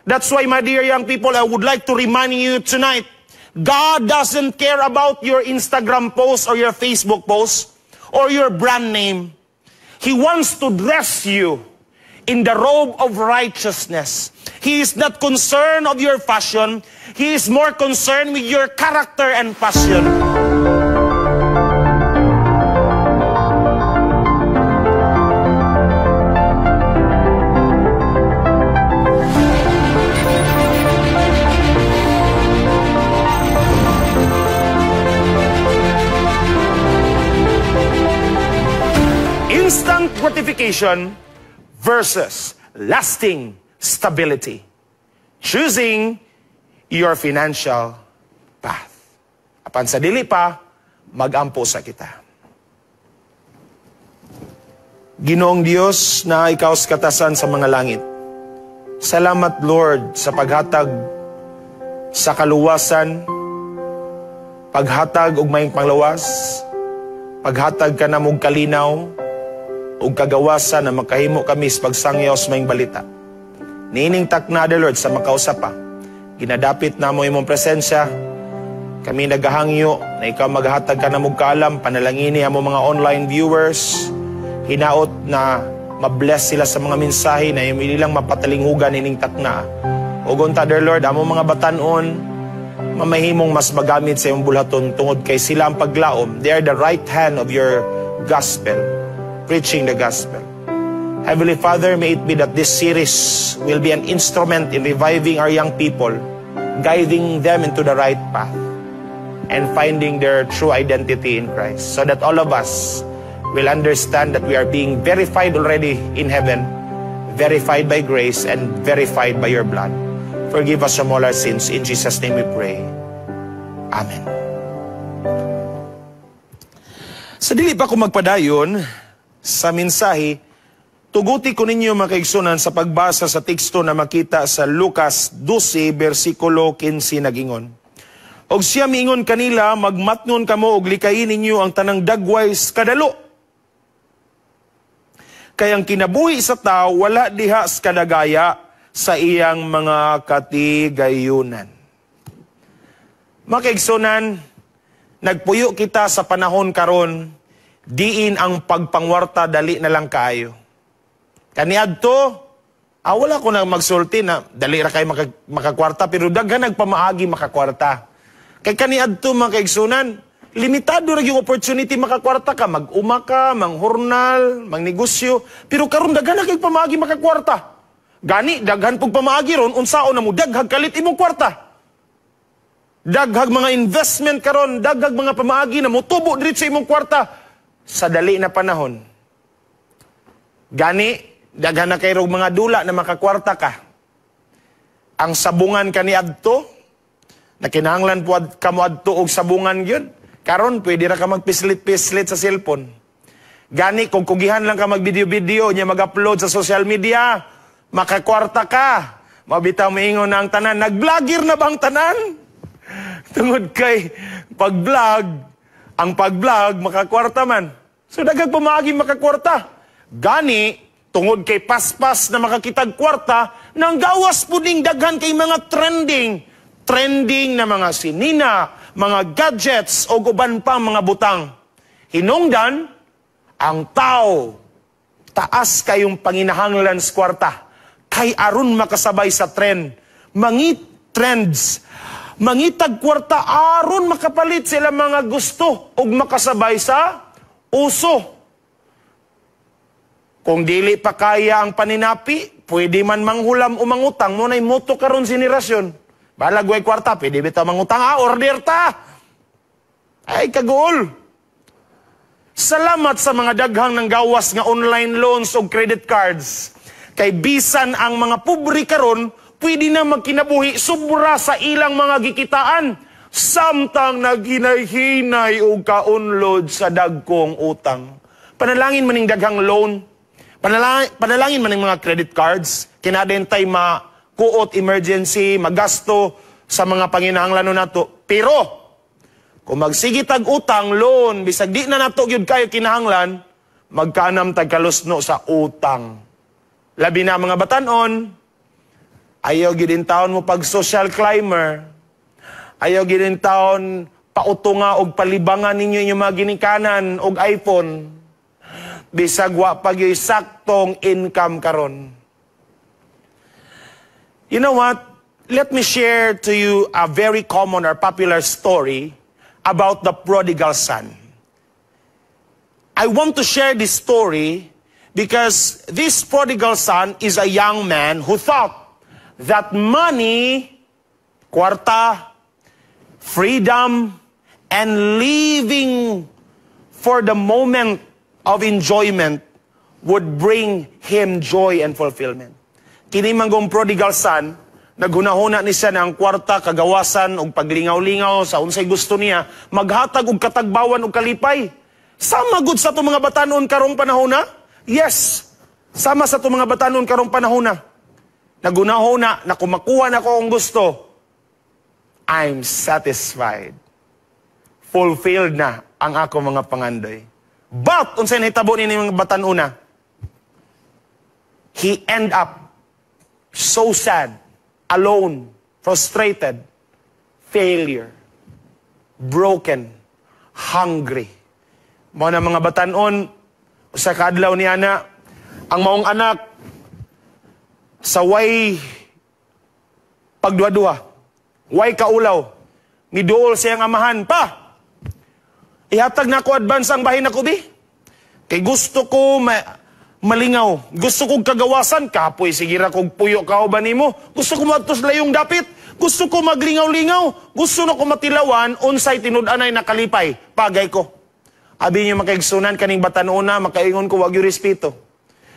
That's why, my dear young people, I would like to remind you tonight, God doesn't care about your Instagram post or your Facebook post or your brand name. He wants to dress you in the robe of righteousness. He is not concerned of your fashion. He is more concerned with your character and passion. Instant gratification versus lasting stability. Choosing your financial path. Apan sa dili pa, magampo sa kita. Ginoong Dios na ikaw sa katasan sa mga langit. Salamat, Lord, sa paghatag sa kaluwasan, paghatag og maayong panglawas, paghatag ka namog kalinaw, ug kagawasan na makahimo kami sa pagsangyaw sa maayong balita. Niining takna, dear Lord, sa makausap pa. Ginadapit namo imong presensya. Kami nagahangyo na ikaw maghatag ka namog kaalam, panalangini amo mga online viewers. Hinaot na mabless sila sa mga mensahe na ilang mapatalinghugan ining takna. Ug unta, dear Lord, amo mga batan-on, mamahimong mas magamit sa imong bulhaton tungod kay sila ang paglaom. They are the right hand of your gospel, preaching the gospel. Heavenly Father, may it be that this series will be an instrument in reviving our young people, guiding them into the right path, and finding their true identity in Christ, so that all of us will understand that we are being verified already in heaven, verified by grace and verified by your blood. Forgive us from all our sins. In Jesus' name we pray. Amen. Sa dili pa ko magpadayon sa mensahe, tuguti ko ninyo, mga kaigsunan, sa pagbasa sa teksto na makita sa Lucas 12, versikulo 15 nagingon. Og siya miingon kanila, magmatngon kamo og likayin ninyo ang tanang dagway sa kadalo. Kay ang kinabuhi sa tao wala diha sa kadagaya sa iyang mga katigayunan. Mga kaigsunan, nagpuyo kita sa panahon karon, diin ang pagpangwarta dali na lang kaayo. Kaniadto, wala ko na magsulti na dali ra kay makakwarta, pero daghan nagpamaagi makakwarta. Kay kaniadto, mga kaigsunan, limitado ra yung opportunity makakwarta ka, mag-uma ka, manghurnal, mangnegosyo, pero karon daghan na kay pamaagi makakwarta. Gani daghan pug pamaagi ron, unsaon na mo daghag kalit imong kwarta. Daghag mga investment karon, daghag mga pamaagi na motubo diretso imong kwarta sa dali na panahon. Gani daghan na kay mga dula na makakwarta ka. Ang sabungan kaniadto, na kinahanglan po kamo adto og sabungan gyud. Karon pwede ra ka magpislit-pislit sa cellphone. Gani kung kugihan lang ka mag-video-video nya mag-upload sa social media, makakwarta ka. Mabitaw moingon na ang tanan, nag-vlogger na bang tanan? Tungod kay pag-vlog, ang pag-vlog makakwarta man. So daghang pamaagi makakwarta. Gani tungod kay paspas na makakitag kwarta, nang gawas pud ning daghan kay mga trending na mga sinina, mga gadgets o uban pa mga butang. Hinungdan, ang tao, taas kayong panginahanglan sa kwarta, kay aron makasabay sa trend. Mangit trends, mangitag kwarta aron makapalit sila mga gusto ug makasabay sa uso. Kung dili pa kaya ang paninapi, pwede man manghulam o mangutang mo na'y moto karon henerasyon. Balag way kwarta, pwede bitaw mangutang, order ta. Ay, kaguol. Salamat sa mga daghang nanggawas nga online loans o credit cards. Kay bisan ang mga pobre karon, pwede na magkinabuhi sobra sa ilang mga gikitaan, samtang naghinay-hinay og kaunlod sa dagkong utang. Panalangin maning daghang loan, panalangin maning mga credit cards, kinadentay ma kuot emergency, magasto sa mga panginahanglanon nato. Pero kung magsigitag utang, loan, bisag di na nato gyud kayo kinahanglan, magkanam tag kalusno sa utang. Labi na mga batan-on, Ayaw gyud taon mo pag social climber. Ayaw gyud taon pautunga og palibangan ninyo inyong mga ginikanan og iPhone. Bisag wa pa gyud saktong income karon. You know what? Let me share to you a very common or popular story about the prodigal son. I want to share this story because this prodigal son is a young man who thought that money, kwarta, freedom, and living for the moment of enjoyment would bring him joy and fulfillment. Kini manggong prodigal son, naghunahuna ni siya na ang kwarta, kagawasan, ug paglingaw-lingaw sa unsay gusto niya, maghatag og katagbawan ug kalipay. Sama gud sa atong mga batanon karong panahona? Yes. Sama sa atong mga batanon karong panahona. Naghunahuna na kung makuha na ko ang gusto, I'm satisfied. Fulfilled na ang ako mga pangandoy. But, unsay nahitabo ni mga batanuna? He end up so sad, alone, frustrated, failure, broken, hungry. Mao na, mga batanon, sa kadlaw niya na, ang maong anak, sa way pagduha-duha, way kaulaw, miduol siyang amahan, "Pa, ihatag na ako advance ang bahin ako bi. Kay gusto ko malingaw. Gusto kong kagawasan, kapoy sige ra kog puyo kauban nimo. Gusto ko moadto sa layong dapit. Gusto ko maglingaw-lingaw. Gusto na ko matilawan unsay tinud-anay na kalipay. Pagay ko." Abi niyo, mga kaigsunan, kaning batanona, makaingon ko, wag yung respeto.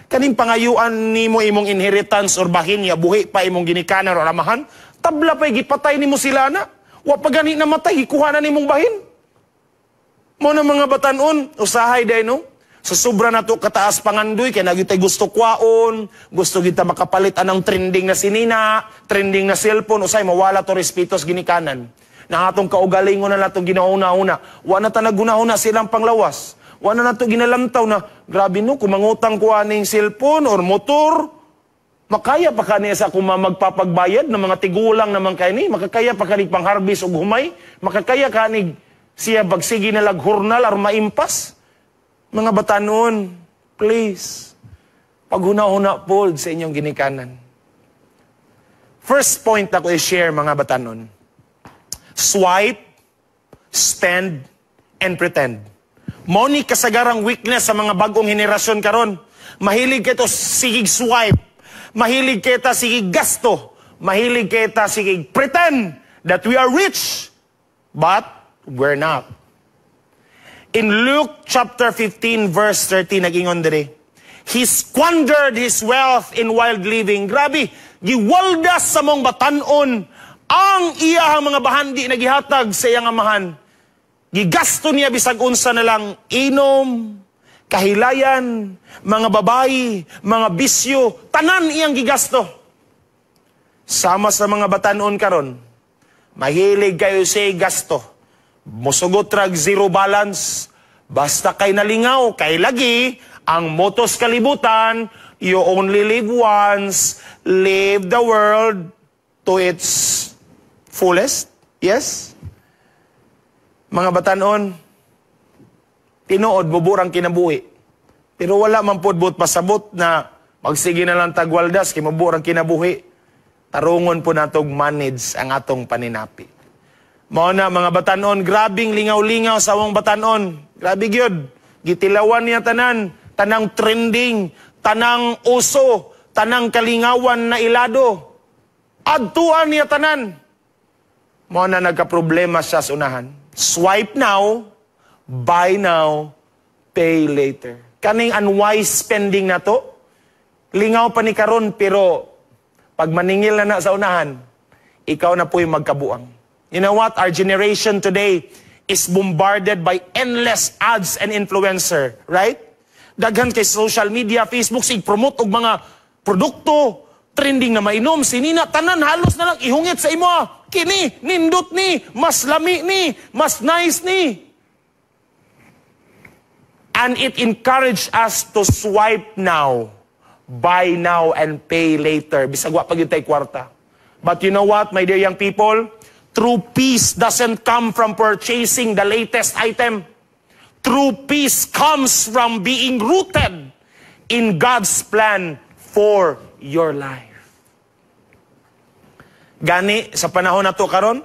Kaning pangayuan nimo imong inheritance or bahin ya buhi pa imong ginikanan or amahan, tabla pa'y gipatay nimo sila na. Wa pa gani namatay, gikuha na nimong bahin. Mao na, mga batanon, usahay day no? Sa sobra na to kataas pangandoy, kay naa tay gusto kwaon, gusto kita makapalit anang trending na sinina, trending na cellphone, usay mawala to respeto sa ginikanan. Na atong kaugalingon na natong ginauna-una. Wa na ta nagunahuna silang panglawas. Wa na nato ginalantaw na, grabe no, kung mangutang ko aning cellphone or motor, makaya pa kani sa akong magpapagbayad ng mga tigulang naman kay ni, makakaya pa kanig pang-harvest og humay, makakaya kanig siya bagsigi na lag hurnal or maimpas. Mga batanon, please, paghuna-huna po sa inyong ginikanan. First point ako i-share, mga batanon. Swipe, spend, and pretend. Mao ni kasagarang weakness sa mga bagong henerasyon karon. Mahilig kito sigig swipe. Mahilig kita sigig gasto. Mahilig kita sigig pretend that we are rich. But we're not. In Luke chapter 15 verse 30, nagingon dire, "He squandered his wealth in wild living." Grabe, giwaldas sa mong batanon ang iyahang mga bahandi na gihatag sa iyang amahan. Gigasto niya bisag unsa na lang, inom, kahilayan, mga babayi, mga bisyo, tanan iyang gigasto. Sama sa mga batanon karon, mahilig kayo sa gasto. Musugot rag zero balance. Basta kay nalingaw, kay lagi, ang motos kalibutan, you only live once, live the world to its fullest. Yes? Mga batanon, tinuod, mubo rang kinabuhi. Pero wala man pod buot pasabot na magsige na lang tagwaldas, kay mubo rang kinabuhi. Tarungon po natog manage ang atong paninapi. Mao na, mga batanon, grabing lingaw-lingaw sa among batanon. Grabe gyud. Gitilawan niya tanan, tanang trending, tanang uso, tanang kalingawan na ilado. Adtuan niya tanan. Mao na nagka-problema siya sa unahan. Swipe now, buy now, pay later. Kaning unwise spending na to, lingaw pa ni karon, pero pag maningil na na sa unahan, ikaw na po'y magkabuang. You know what? Our generation today is bombarded by endless ads and influencer, right? Daghan kay social media, Facebook, sig promote og mga produkto, trending na mainom, sinina, tanan halos na lang ihungit sa imo. Ah. Kini, nindot ni, mas lami ni, mas nice ni. And it encouraged us to swipe now, buy now, and pay later. Bisag wa pa gyud tay kwarta. But you know what, my dear young people? True peace doesn't come from purchasing the latest item. True peace comes from being rooted in God's plan for your life. Gani, sa panahon na to karon,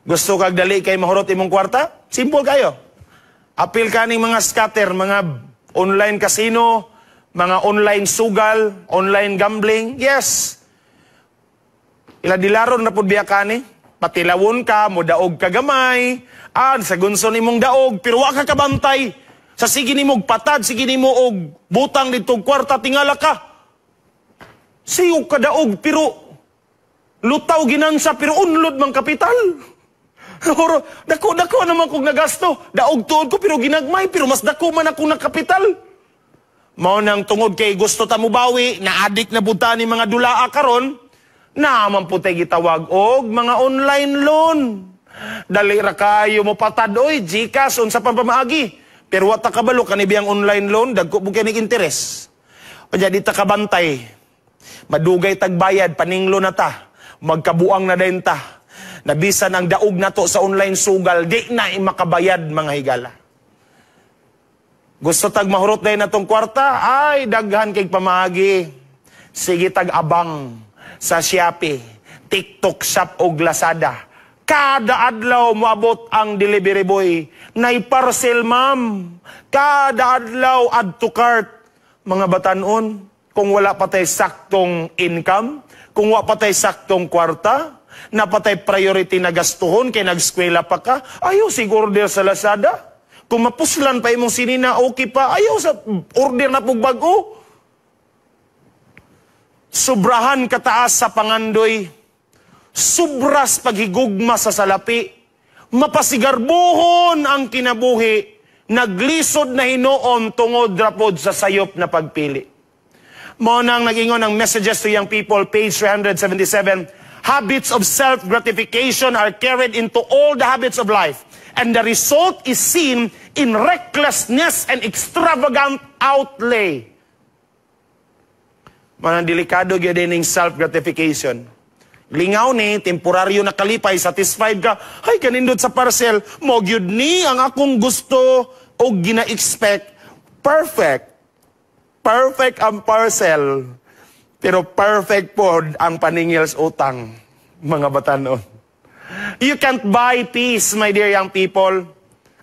gusto kag dali kay mahurot imong kwarta? Simple kayo. Apil ka ning mga scatter, mga online casino, mga online sugal, online gambling. Yes. Ila dilaron na pud biya kani. Patilawon ka, modaog ka gamay, ah, sa gunson imong daog, pero wa ka kabantay. Sa sige nimo og patad, sige nimo og butang dito kwarta, tingala ka. Siyo ka daog, pero lutaw ginansa, pero unlod mang kapital. Oro, dako dako naman kog nagasto. Daog tuod ko pero ginagmay, pero mas dako man akong nakapital. Mao nang tungod kay gusto ta mobawi, na adik na buta ni mga dulaa karon, na man po tay gitawag og mga online loan. Dali ra kayo mo patad oy, GCash, unsa pa pamaagi. Pero wa ta kabalo kani biyang online loan, dagko po kay interest. O di ta kabantay. Madugay tagbayad, paninglo na ta. Magkabuang na din ta. Nabisan ang daog nato sa online sugal, di na makabayad, mga higala. Gusto tag mahurot dayon natong kwarta, ay daghan kay pamaagi. Sige tag abang sa Shopee, TikTok Shop og Lazada. Kada adlaw moabot ang delivery boy. Nay parcel, ma'am. Kada adlaw, add to cart. Mga batanon, kung wala pa tay saktong income, kung wala pa tay saktong kwarta, napatay priority na gastuhon kay nagskwela pa ka, ayaw sig order sa Lazada. Kung mapuslan pa imong sinina, okay pa, ayaw sa order na pug bag-o. Sobrahan kataas sa pangandoy, sobras paghigugma sa salapi, mapasigarbuhon ang kinabuhi, naglisod na hinuon tungod rapod sa sayop na pagpili. Mao nang nag-ingon ang Messages to Young People, page 377, "Habits of self-gratification are carried into all the habits of life, and the result is seen in recklessness and extravagant outlay." Manang delikado gyud ning self-gratification. Lingaw ni, temporaryo na kalipay, satisfied ka, "Ay, kanindot sa parcel, mo gyud ni ang akong gusto o gina-expect." Perfect. Perfect ang parcel. Pero perfect po ang paningil sa utang, mga batanon. You can't buy peace, my dear young people,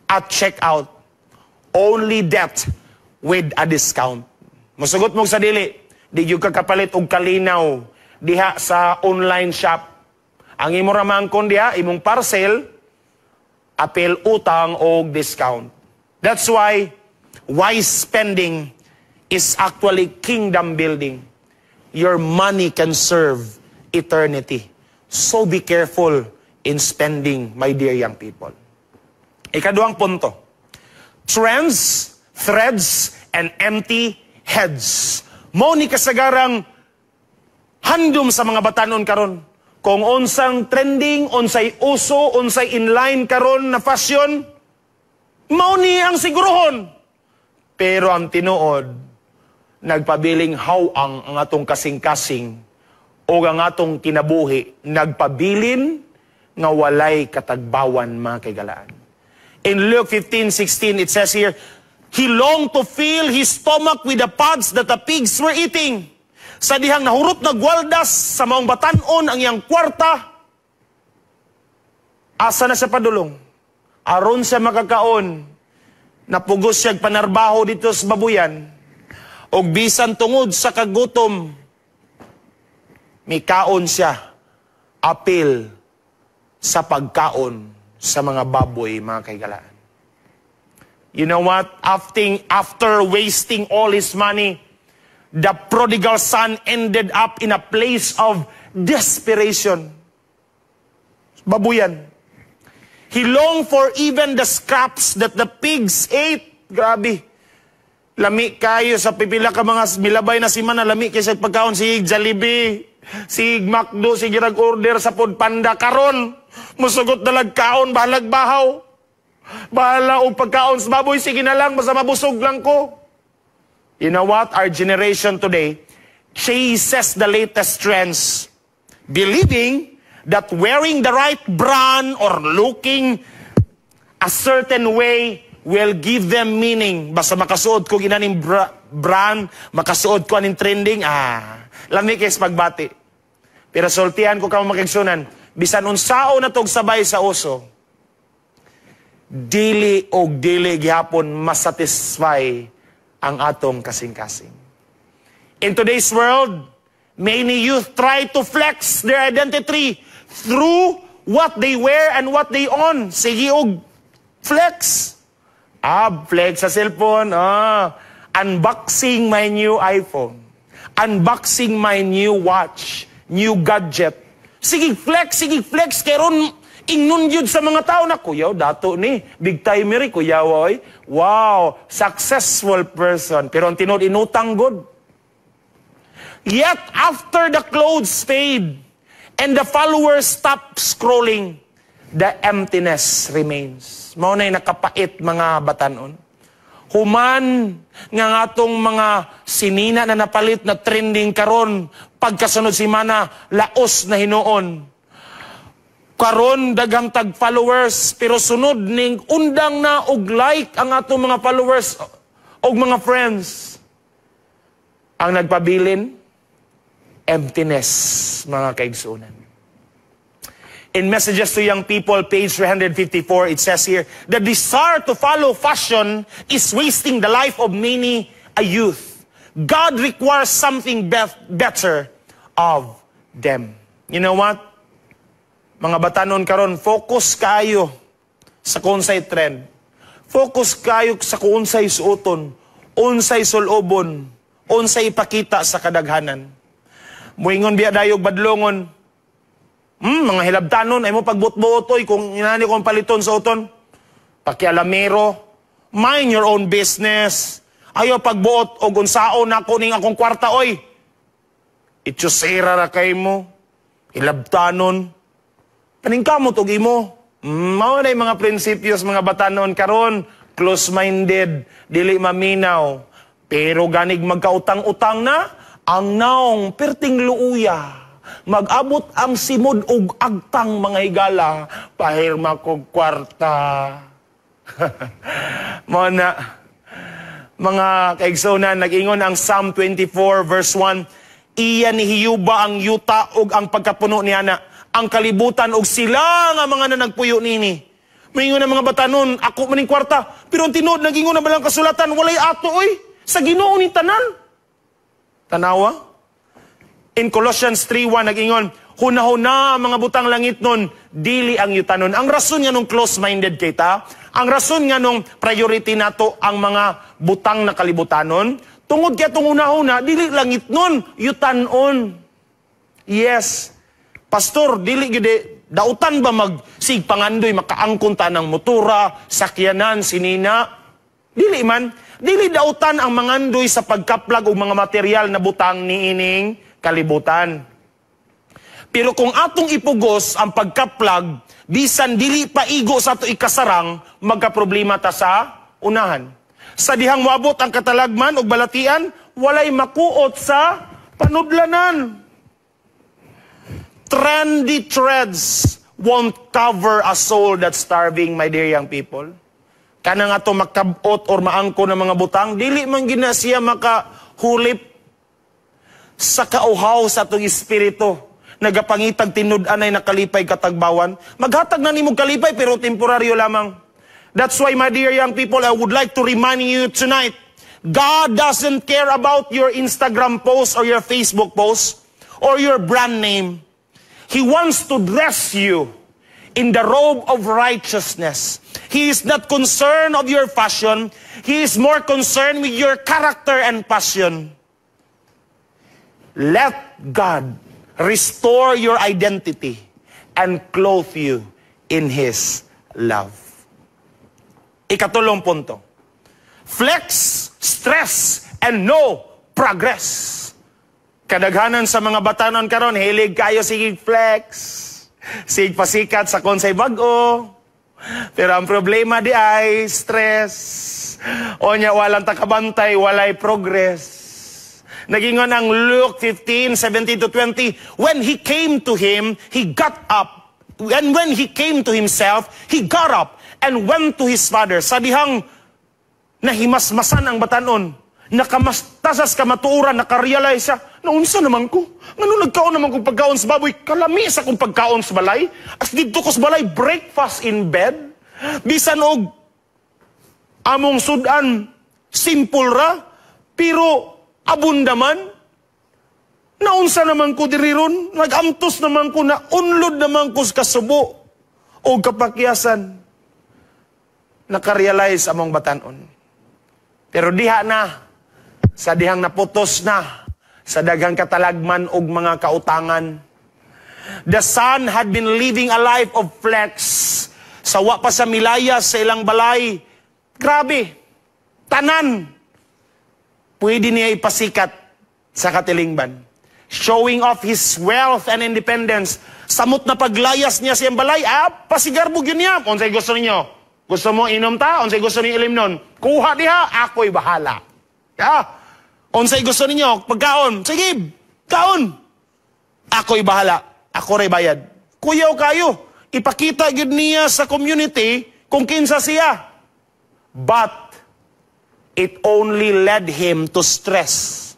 at checkout. Only debt with a discount. Musugot mo sa dili, di gyud ka kapalit og kalinaw diha sa online shop. Ang imo ra mangkon diha, imong parcel, apil utang og discount. That's why wise spending is actually kingdom building. Your money can serve eternity. So be careful in spending, my dear young people. Ikaduhang punto. Trends, threads, and empty heads. Mo ni kasagarang handom sa mga batanon karon. Kung unsang trending, unsay uso, unsay inline karon na fashion, mao ni ang sigurohon. Pero ang tinuod, nagpabiling haw-ang ang atong kasing-kasing o ang atong kinabuhi, nagpabilin nga walay katagbawan, mga kaigalaan. In Luke 15:16, it says here, "He longed to fill his stomach with the pods that the pigs were eating." Sa dihang nahurot na gwaldas sa maong batanon ang iyang kwarta, asa na siya padulong? Aron siya makakaon, napugos siya panarbaho dito sa babuyan, og bisan tungod sa kagutom, mikaon siya, apil sa pagkaon sa mga baboy, mga kaigalaan. You know what? After wasting all his money, the prodigal son ended up in a place of desperation. Babuyan. He longed for even the scraps that the pigs ate. Grabe. Lami kayo sa pipila ka mga milabay na simana, lami kay sa pagkaon, sig Jollibee, sig McDo, sige rag order sa Food Panda karon. Musugot na kaon, bahalag bahaw. Bahala og pagkaon sa baboy, sige na lang, basta mabusog lang ko. You know what? Our generation today chases the latest trends, believing that wearing the right brand or looking a certain way will give them meaning. Basta makasuot ko ginaning brand, makasuot ko aning trending, lami kay pagbati. Pero sultihan ko kamo, mga kaigsuonan, bisan unsao na tog sabay sa uso, dili og dili gihapon masatisfy ang atong kasing-kasing. In today's world, many youth try to flex their identity through what they wear and what they own. Sige og flex. Flex sa cellphone. Unboxing my new iPhone. Unboxing my new watch, new gadget. Sige flex, sige flex. Karon ingnon yun sa mga tao na, "Kuyaw, dato ni, big timer, kuyaw, oy. Wow, successful person." Pero ang tinuod, inutang gud. Yet after the clothes fade and the followers stop scrolling, the emptiness remains. Mao na'y nakapait, mga batanon. Human nga atong mga sinina na napalit na trending karon, pagkasunod simana laos na hinuon. Karon daghang tag followers, pero sunod ning undang na og like ang atong mga followers og mga friends. Ang nagpabilin, emptiness, mga kaigsuonan. In Messages to Young People, page 354, it says here, "The desire to follow fashion is wasting the life of many a youth. God requires something better of them." You know what? Mga batanon karon, focus kayo sa kunsay trend. Focus kayo sa kunsay suoton, unsay sulobon, unsay ipakita sa kadaghanan. Muingon biya dayog badlongon, "Mga hilabtanon, ay mo pagbutbuot oy kung inani kong paliton suoton." Pakialamero, mind your own business. Ayaw pagbuot og unsaon nako ning akong kwarta oy. Itsusera ra kay mo. Hilabtanon. Paningkamot og imo. Mao na yung mga prinsipyos, mga batanon karon, close-minded, dili maminaw. Pero ganig magkautang-utang na, ang naong perting luuya. Mag-abot ang simod og agtang, mga higala, "Pahirma kog kwarta." Mao na, mga kaigsuonan, nag-ingon ang Psalm 24 verse 1, "Iya ni Jehova ang yuta ug ang pagkapuno niya na, ang kalibutan ug sila nga mga nanagpuyo nini." Maingon ang mga batanon, "Ako maning kwarta." Pero ang tinuod, nag-ingon na balang kasulatan, walay ato oy. Sa Ginoo ni tanan. Tanawa? In Colossians 3:1, nag-ingon, "Hunahuna ang mga butang langit nun, dili ang yutanon." Ang rason nga nung close-minded kita, ang rason nga nung priority nato ang mga butang na kalibutanon, tungod kay atong hunahuna, dili langit nun, yutanon. Yes. "Pastor, dili gyud dautan ba mag sig pangandoy makaangkon ta ng motora, sakyanan, sinina?" Dili man. Dili dautan ang mangandoy sa pagkaplag og mga material na butang niining kalibutan. Pero kung atong ipugos ang pagkaplag, bisan dili pa igo sa ato ikasarang, magkaproblema ta sa unahan. Sa dihang moabot ang katalagman og balatian, walay makuot sa panudlanan. Trendy threads won't cover a soul that's starving, my dear young people. Kanang ato makabot or maangko ng mga butang, dili man gina siya makahulip sa kauhaw sa atong espiritu. Nagapangitag tinud-anay na kalipay, katagbawan. Maghatag na nimo kalipay, pero temporaryo lamang. That's why, my dear young people, I would like to remind you tonight, God doesn't care about your Instagram post or your Facebook post or your brand name. He wants to dress you in the robe of righteousness. He is not concerned of your fashion. He is more concerned with your character and passion. Let God restore your identity and clothe you in His love. Ikatulong punto. Flex, stress, and no progress. Kadaghanan sa mga batanon karon hilig kayo sige flex. Sig pasikat sa konsay bag-o. Pero ang problema di ay stress. O nya walang takabantay, walay progress. Nagingon ang Luke 15, 17 to 20, "When he came to him, he got up. And when he came to himself, he got up and went to his father." Sa dihang nahimasmasan ang batanon, nakamastasas kamatuoran, nakarealize siya, "Naunsa naman ko? Ngano nagkaon naman kong pagkaon sa baboy? Kalami sa kong pagkaon sa balay. As didto ko sa balay, breakfast in bed. Bisan og among sudan, simple ra, pero abunda man. Naunsa naman ko diri ron? Nagamtos naman ko, na unlod naman ko sa kasubo o kapakyasan." Nakarealize among batanon. Pero diha na, sa dihang naputos na, sa daghang katalagman og mga kautangan. The son had been living a life of flex. Sa wa pa sa milayas sa ilang balay. Grabe. Tanan. Pwede niya ipasikat sa katilingban. Showing off his wealth and independence. Samot na paglayas niya sa iyang balay, ah, pasigarbo gyud niya. "Unsay gusto ninyo? Gusto mo inom ta? Unsay gusto ninyo ilimnon? Kuha diha, ako'y bahala. Ah, unsay gusto ninyo? Pagkaon? Sige, kaon. Ako'y bahala. Ako ray bayad." Kuyaw kayo. Ipakita gyud niya sa community kung kinsa siya. But it only led him to stress,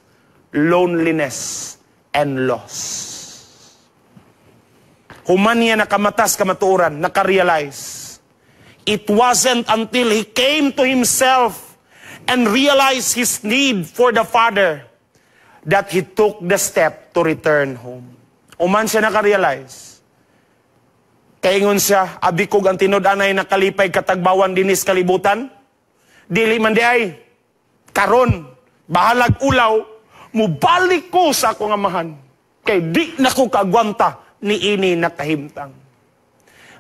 loneliness, and loss. Human niya nakamatas kamatuoran, nakarealize. It wasn't until he came to himself and realized his need for the father that he took the step to return home. Human siya nakarealize. Kaingon siya, "Abi kog ang tinud-anay nakalipay katagbawan dinis kalibutan. Dili man diay, karon, bahalag ulaw, mubalik ko sa akong amahan. Kay di na ko kaagwanta ni ini nakahimtang."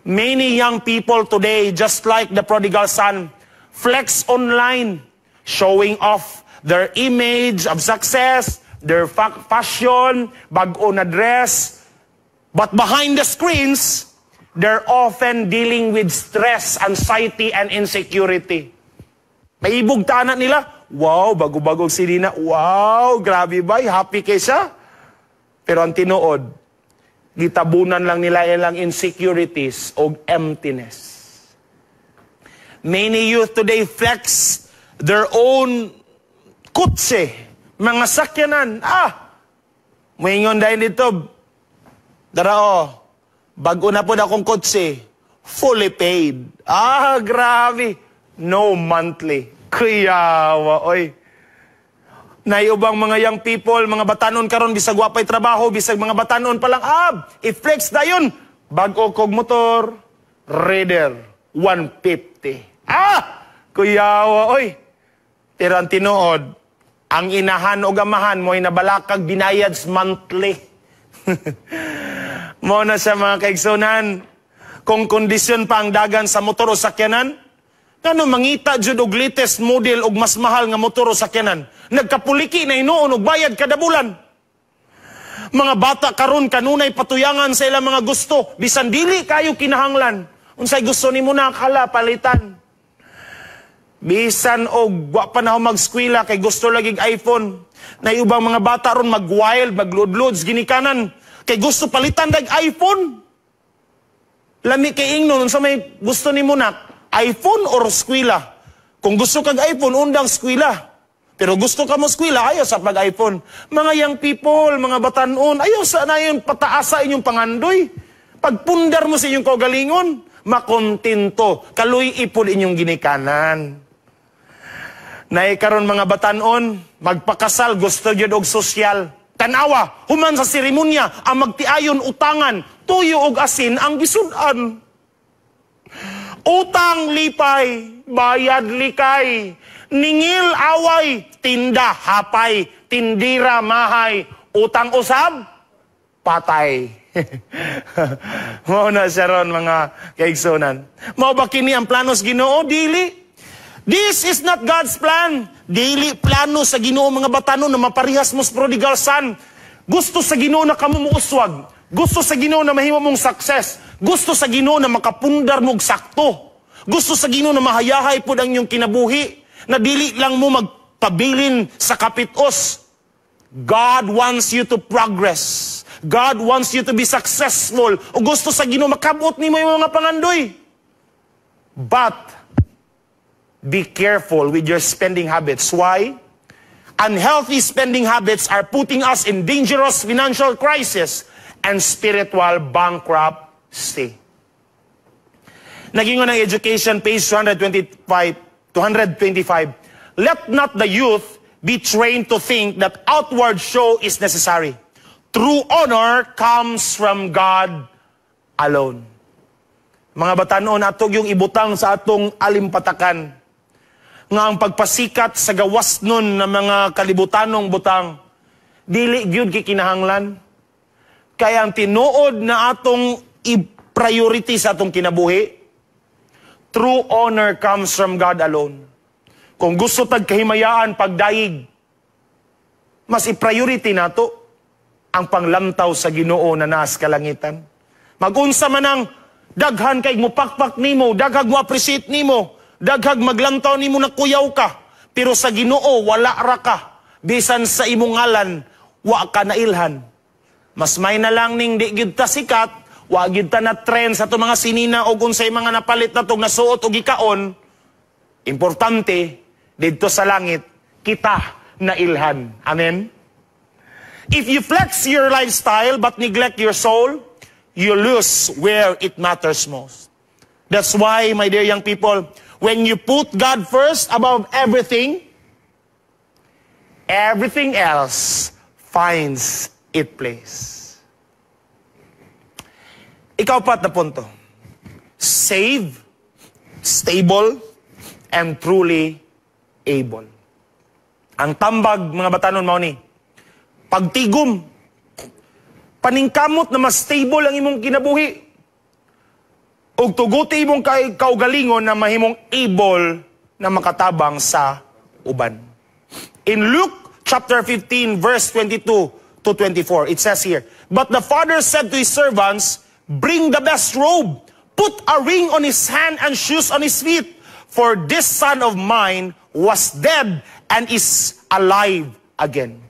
Many young people today, just like the prodigal son, flex online, showing off their image of success, their fashion, bag-o na dress. But behind the screens, they're often dealing with stress, anxiety, and insecurity. Maibog ta nila, "Wow, bago-bagong silina. Wow, grabe ba? Happy kay siya." Pero ang tinuod, gitabunan lang nila ilang insecurities o emptiness. Many youth today flex their own kutse, mga sakyanan. Ah, muingon dahil dito, "Dara oh, bago na po na akong kotse, fully paid." Ah, grabe. No monthly. Kuyawa, oy. Naiubang mga young people, mga batanon karon, bisag wa pay trabaho, bisag mga batanon pa lang, ah, i-flex dayon. "Bago kog motor, Raider 150." Ah, kuyawa, oy. Pero ang tinuod, ang inahan o gamahan mo ay nabalakag binayad monthly. Mo na siya, mga kaigsunan. Kung kondisyon pa ang dagan sa motor o sakyanan, ngano mangita jud og latest model og mas mahal nga motor o sakyanan? Nagkapuliki na hinuon og bayad kada bulan. Mga bata karon kanunay patuyangan sa ilang mga gusto, bisan dili kayo kinahanglan. "Unsay gusto nimo na kala palitan?" Bisan og wa pa na mag-eskwela kay gusto lagi iPhone. Na ubang mga bata ron mag-wild, magludlods ginikanan kay gusto palitan dag iPhone. Lami kay ingnon, "Unsa may gusto nimo, nak? iPhone or eskwela?" Kung gusto kag iPhone, undang eskwela. Pero gusto ka mo eskwela, ayaw sa pag-iPhone. Mga young people, mga batanon, ayaw sa na yung pataasa inyong pangandoy. Pagpundar mo sa inyong kaugalingon, makontento, kaluy ipod inyong ginikanan. Naay karon mga batanon, magpakasal, gusto gyud og sosyal. Tanawa, human sa seremonya, ang magtiayon utangan, tuyo og asin ang gisudan. Utang lipay, bayad likay, ningil away, tinda hapay, tindira mahay, utang usab, patay. Mao na siya ron, mga kaigsunan. Mao ba kini ang planos Ginoo? Dili. This is not God's plan. Dili plano sa Ginoo, mga batanon, na maparihas mo sa prodigal son. Gusto sa Ginoo na kamo muuswag. Gusto sa Ginoo na mahimo mong success. Gusto sa Ginoo na makapundar mo og sakto. Gusto sa Ginoo na mahayahay pod ang inyong kinabuhi. Na dili lang mo magpabilin sa kapitos. God wants you to progress. God wants you to be successful. O gusto sa Ginoo makabot nimo yung mga pangandoy. But be careful with your spending habits. Why? Unhealthy spending habits are putting us in dangerous financial crisis and spiritual bankruptcy. Nag-ingon ang Education, page 225, 225, "Let not the youth be trained to think that outward show is necessary. True honor comes from God alone." Mga batanon, ato gyung ibutang sa atong alimpatakan nga ang pagpasikat sa gawas nun ng mga kalibutanong butang, dili gyud kikinahanglan. Kaya ang tinuod na atong i-priority sa atong kinabuhi, true honor comes from God alone. Kung gusto tag kahimayaan pagdayig, mas i-priority nato ang panglantaw sa Ginoo na naas kalangitan. Magunsa man ang daghan kay mupakpak nimo, daghag mo appreciate nimo, daghag maglantaw nimo na kuyaw ka, pero sa Ginoo wala ra ka. Bisan sa imong ngalan, wa ka nailhan. Mas may na lang ning di gyud ta sikat, wa gyud ta na trend sa atong mga sinina o unsay mga napalit na tong nasuot og gikaon. Importante didto sa langit kita nailhan. Amen. If you flex your lifestyle but neglect your soul, you lose where it matters most. That's why, my dear young people, when you put God first above everything, everything else finds its place. Ikaupat na punto. Save, stable, and truly able. Ang tambag, mga batanon, mao ni pagtigom. Paningkamot na mas stable ang imong kinabuhi. Ug tuguti imong kaugalingon na mahimong able na makatabang sa uban. In Luke chapter 15 verse 22 to 24, it says here, "But the father said to his servants, 'Bring the best robe, put a ring on his hand and shoes on his feet, for this son of mine was dead and is alive again.'"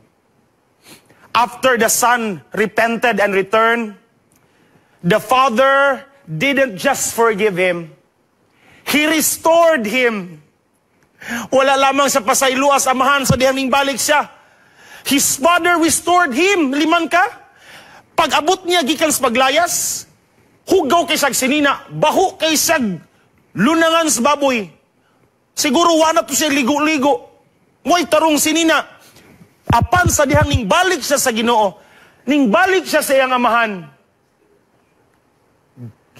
After the son repented and returned, the father didn't just forgive him. He restored him. Wala lamang sa pasayloa sa amahan sa dihang balik siya. His father restored him. Liman ka? Pag-abot niya gikan sa paglayas, hugaw kay siyag sinina, baho kay siyag lunangan sa baboy. Siguro wala to siya ligo-ligo. Way tarong sinina. Apan sa dihang ning balik siya sa Ginoo, ning balik siya sa iyang amahan,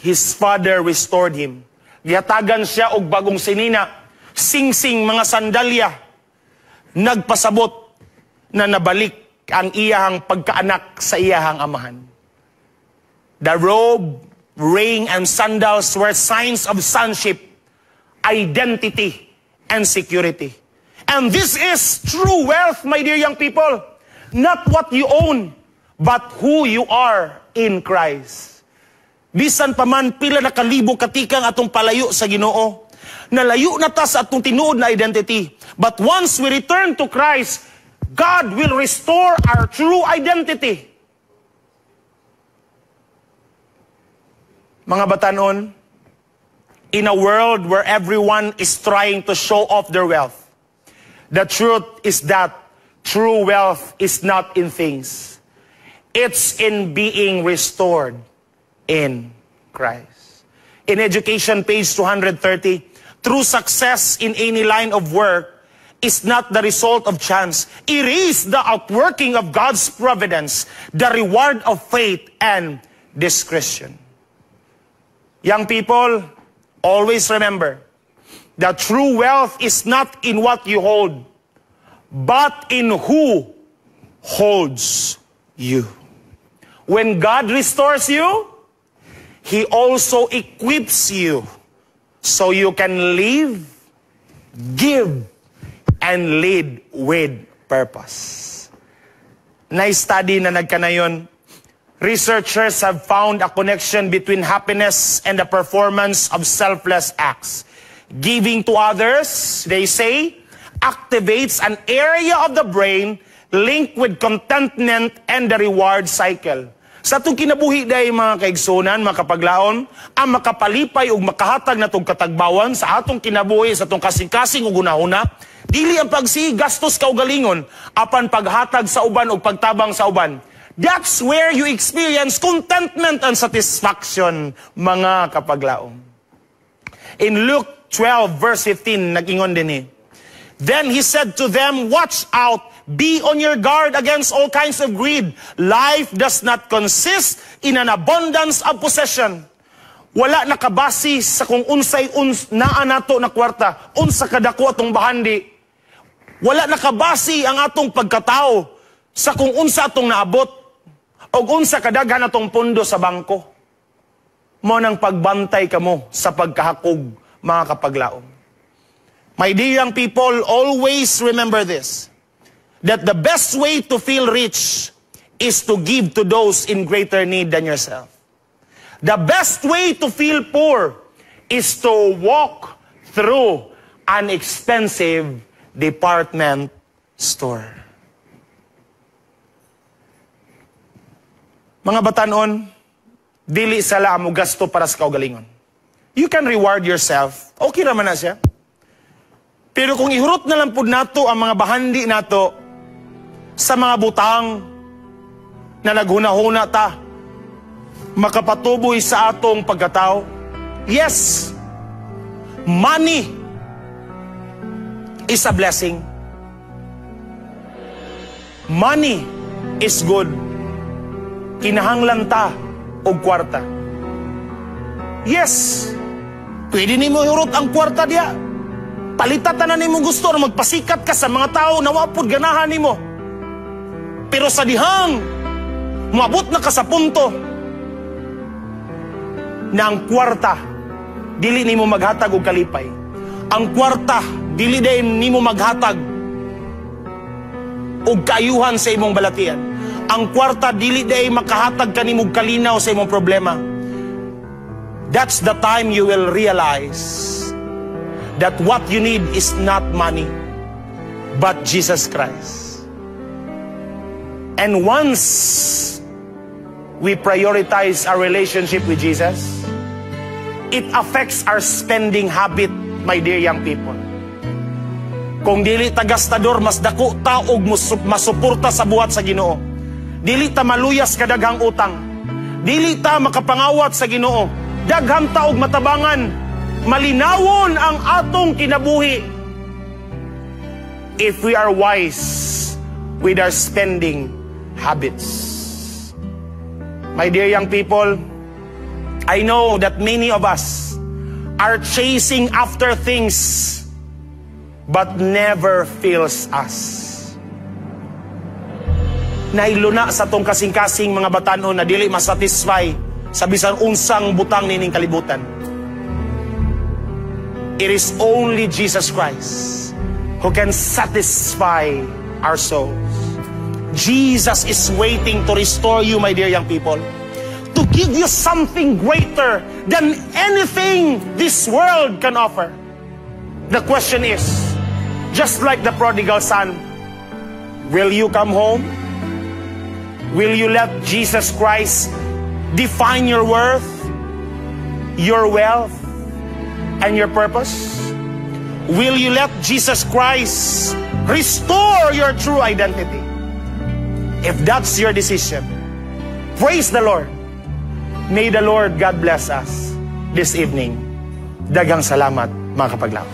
his father restored him. Gihatagan siya og bagong sinina, singsing, mga sandalya, nagpasabot na nabalik ang iyahang pagkaanak sa iyahang amahan. The robe, ring, and sandals were signs of sonship, identity, and security. And this is true wealth, my dear young people. Not what you own, but who you are in Christ. Bisan pa man pila na kalibo katikang atong palayo sa Ginoo, nalayo na ta sa atong tinuod na identity. But once we return to Christ, God will restore our true identity. Mga batanon, in a world where everyone is trying to show off their wealth, the truth is that true wealth is not in things. It's in being restored in Christ. In Education, page 230, "True success in any line of work is not the result of chance. It is the outworking of God's providence, the reward of faith and discretion." Young people, always remember that true wealth is not in what you hold, but in who holds you. When God restores you, He also equips you so you can live, give, and lead with purpose. Na-study na nagkanayon, researchers have found a connection between happiness and the performance of selfless acts. Giving to others, they say, activates an area of the brain Linked with contentment and the reward cycle. Sa atong kinabuhi day, mga kaigsunan, mga kapaglaon, ang makapalipay ug makahatag natong katagbawan sa atong kinabuhi, sa atong kasing-kasing ug hunahuna, dili ang pagsige gastos kaugalingon, apan paghatag sa uban ug pagtabang sa uban. That's where you experience contentment and satisfaction, mga kapaglaon. In Luke 12 verse 15, nag-ingon dinhi. Then he said to them, "Watch out, be on your guard against all kinds of greed. Life does not consist in an abundance of possession." Wala nakabase sa kung unsay naa nato na kwarta, unsa kadako atong bahandi. Wala nakabase ang atong pagkatao sa kung unsa atong naabot o unsa kadaghan atong pundo sa bangko. Mao nang pagbantay kamo sa pagkahakog, mga kapaglaom. My dear young people, always remember this, that the best way to feel rich is to give to those in greater need than yourself. The best way to feel poor is to walk through an expensive department store. Mga batanon, dili sala mo gasto para sa kaugalingon. You can reward yourself. Okay raman na siya. Pero kung ihurot na lang pud nato ang mga bahandi nato sa mga butang na naghuna-huna ta, makapatuboy sa atong pagkatao, yes, money is a blessing. Money is good. Kinahanglan ta og kwarta. Yes, pwede nimo ihurot ang kwarta diya. Palita tanan nimo gusto na magpasikat ka sa mga tao na wa pud ganahan nimo. Pero sa dihang moabot na ka sa punto na ang kwarta dili nimo maghatag og kalipay. Ang kwarta dili din nimo maghatag og kaayuhan sa imong balatian. Ang kwarta dili day makahatag kanimo og kalinaw sa imong problema. That's the time you will realize that what you need is not money, but Jesus Christ. And once we prioritize our relationship with Jesus, it affects our spending habit, my dear young people. Kung dili ta gastador, mas dako ta og masuporta sa buhat sa Ginoo. Dili ta maluyas kadaghang utang. Dili ta makapangawat sa Ginoo. Daghan ta og matabangan. Malinawon ang atong kinabuhi if we are wise with our spending habits. My dear young people, I know that many of us are chasing after things but never fills us. Nailuna sa tong kasing-kasing, mga batanon, na dili masatisfy sa bisan unsang butang nining kalibutan. It is only Jesus Christ who can satisfy our souls. Jesus is waiting to restore you, my dear young people, to give you something greater than anything this world can offer. The question is, just like the prodigal son, will you come home? Will you let Jesus Christ define your worth, your wealth, and your purpose? Will you let Jesus Christ restore your true identity? If that's your decision, praise the Lord. May the Lord God bless us this evening. Daghang salamat, mga kapaglaom.